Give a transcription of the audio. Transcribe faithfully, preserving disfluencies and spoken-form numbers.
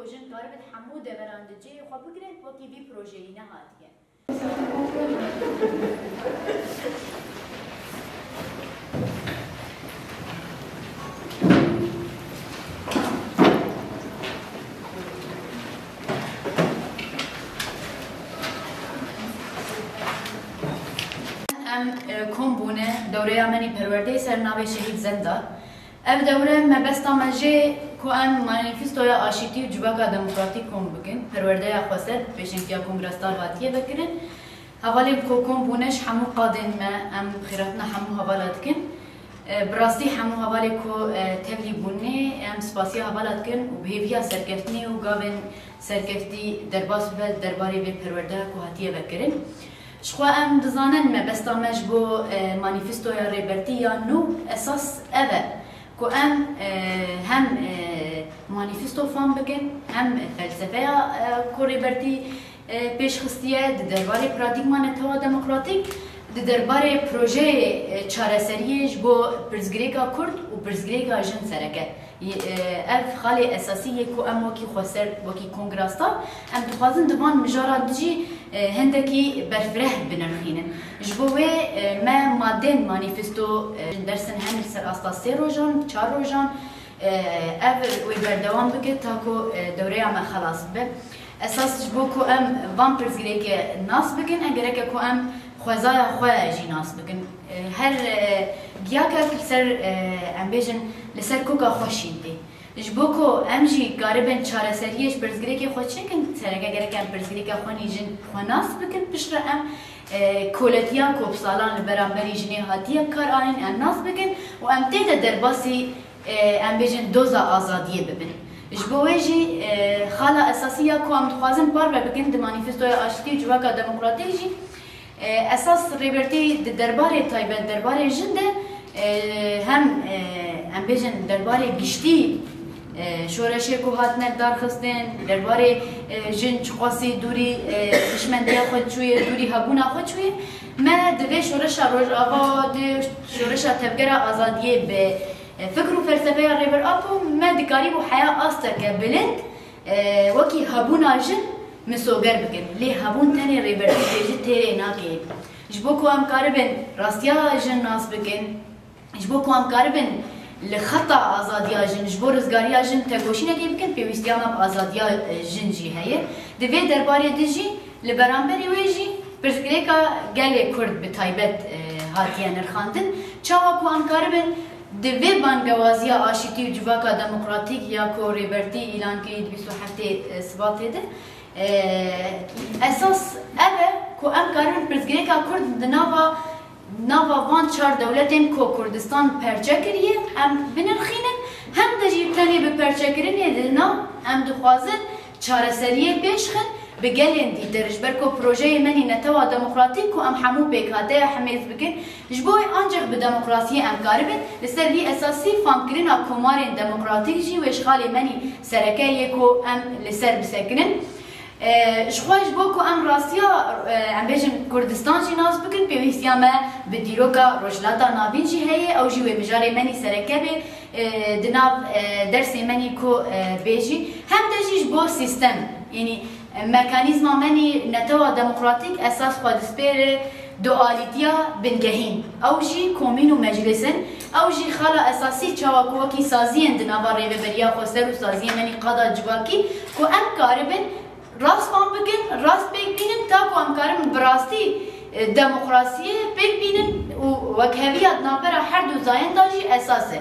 Jin karibin hemû deveran di cihê xwe bigirin, wekî vî projeyî nehatiye. Em, e, kom bûne dewreya me nî perwerdeyê ser navê Şehîd Zenda. Ev dewre mebesta me jê ku em manîfestoya aşîtî û civaka demokratîk kom bikin, perwerdeya xweser pêşengtiya Kongra Star hatiye vekirin. Hevalên ku kom bûne ji hemû qadên me, em xêratina hemû hevala dikin. E, bi rastî hemû hevalê ku, e, tevlî bûne, em spasiya hevala dikin û bi hêviya serkeftinê û gavên serkeftî derbas bibe derbarê vê perwerdeya ku hatiye vekirin. Ji xwe em dizanin mebesta me ji bo, e, manîfestoya Rêbertî ya nû esas ev e ku em, e, hem, e, manîfesto fam bikin, hem felsefeya, e, ku Rêbertî, e, pêş xistiye di derbarê paradîgma netewa demokratîk, di derbarê projeyê, e, çareseriyê ji bo pirsgirêka Kurd û pirsgirêka jin sereke. Yê, e, ev xalê esasî yê ku em wekî xweser, wekî Kongra Star, em dixwazin di van mijaran de jî, e, hindekî berfireh binirxînin. Ji bo wê, e, me madên manîfesto, e, dersin hem li ser asta sê rojan, çar rojan, e, ev wê berdewam bike ta ku, e, dewreya me xelas bibe. Esas ji bo ku em van pirsgirêkê nas bikin, e, gereke ku em xwezaya xwe jî nas bikin. E, her, e, giyakek li ser, e, em bêjin, li ser koka xwe şîn tê. Ji bo ku em jî karibin çareseriyê ji pirsgirêkê xwe çêkin, sereke gerek em pirsgirêka xwe nî jin xwe nas bikin, piştre em, e, koletiya ku bi salan li beramberî jinê hatiye bi kar anîn, em nas bikin û em tê de derbasî, e, em bêjin doza azadiyê bibin. Ji bo wê jî, e, xala esasî ya ku em dixwazin parve bikin di manîfestoya aştî û civaka demokratîk jî, e, esas Rêbertî di derbarê taybet, derbarê jin de, e, hem, e, em bêjin derbarê giştî, e, şoreşê ku hatine darxistin, derbarê, e, jin çiqasî dûrî, e, hişmendiya xwe çûye, dûrî hebûna xwe çûye. Me di vê şoreşa Rojava, di şoreşa Tevgera Azadiyê bi, e, fikr û felsefeya Rêber Apo, me dikarîbû heya asteke bilind, e, wekî hebûna jin misoger bikin. Lê hebûn tenê Rêbertî Pêjî têrê nake. Ji bo ku em karibin rastiya jin nas bikin, ji bo ku em karibin li xeta azadiya jin, ji bo rizgariya jin tegoşînekê bikin, pêwîstiya me bi azadiya, e, jin jî heye. Di vê derbarê de jî, li beramberî wê jî pirsgirêka gelê Kurd bi taybet, e, hatiye nirxandin. Çawa ku em karibin di vê bangewaziya aşîtî û civaka demokratîk ya ku Rêbertî îlan kirî di bîst û heftê Sibatê de, e, esas ev e ku em karibin pirsgirêka Kurd di nava, nava van çar dewletên ku Kurdistan perçe kiriye, em binirxînin, hem de jî tenê bi perçekirinê de na, em dixwazin çareseriyê pêş xin, bi gelên dîtir, ji ber ku projeyê me nî netewa demokratîk ku em hemû pêkhateya hemêz bikin, ji bo wê ancîq bi demokrasiyê em karibin, li ser vî esasî famkirina komarên demokratîk jî wê ji xalê me nî sereke yê ku em li ser bisekinin. E, ji xwe ji bo ku em rastiya, e, em bêjin Kurdistan jî nas bikin, pêwîstiya me bi dîroka Rojhilata Navîn jî heye, ew jî wê mijarê me nî sereke bê. E, di nav, e, dersê me nî ku, e, bê jî, hem de jî ji bo sîstem, yanî, e, mekanîzma me nî netewa demokratîk esas xwe dispêre dualîtiya bingehîn. Ew jî komîn û meclis in, ew jî xala esasî çawa ku wekî saziyên di nava rêveberiya xweser û saziyên me nî qada civakî ku em karibin rast fam bikin, rast pêk bînin, ta ku em karin bi rastî, e, demokrasiyê pêk bînin û wekheviya di navbera her du zayên de jî esas e.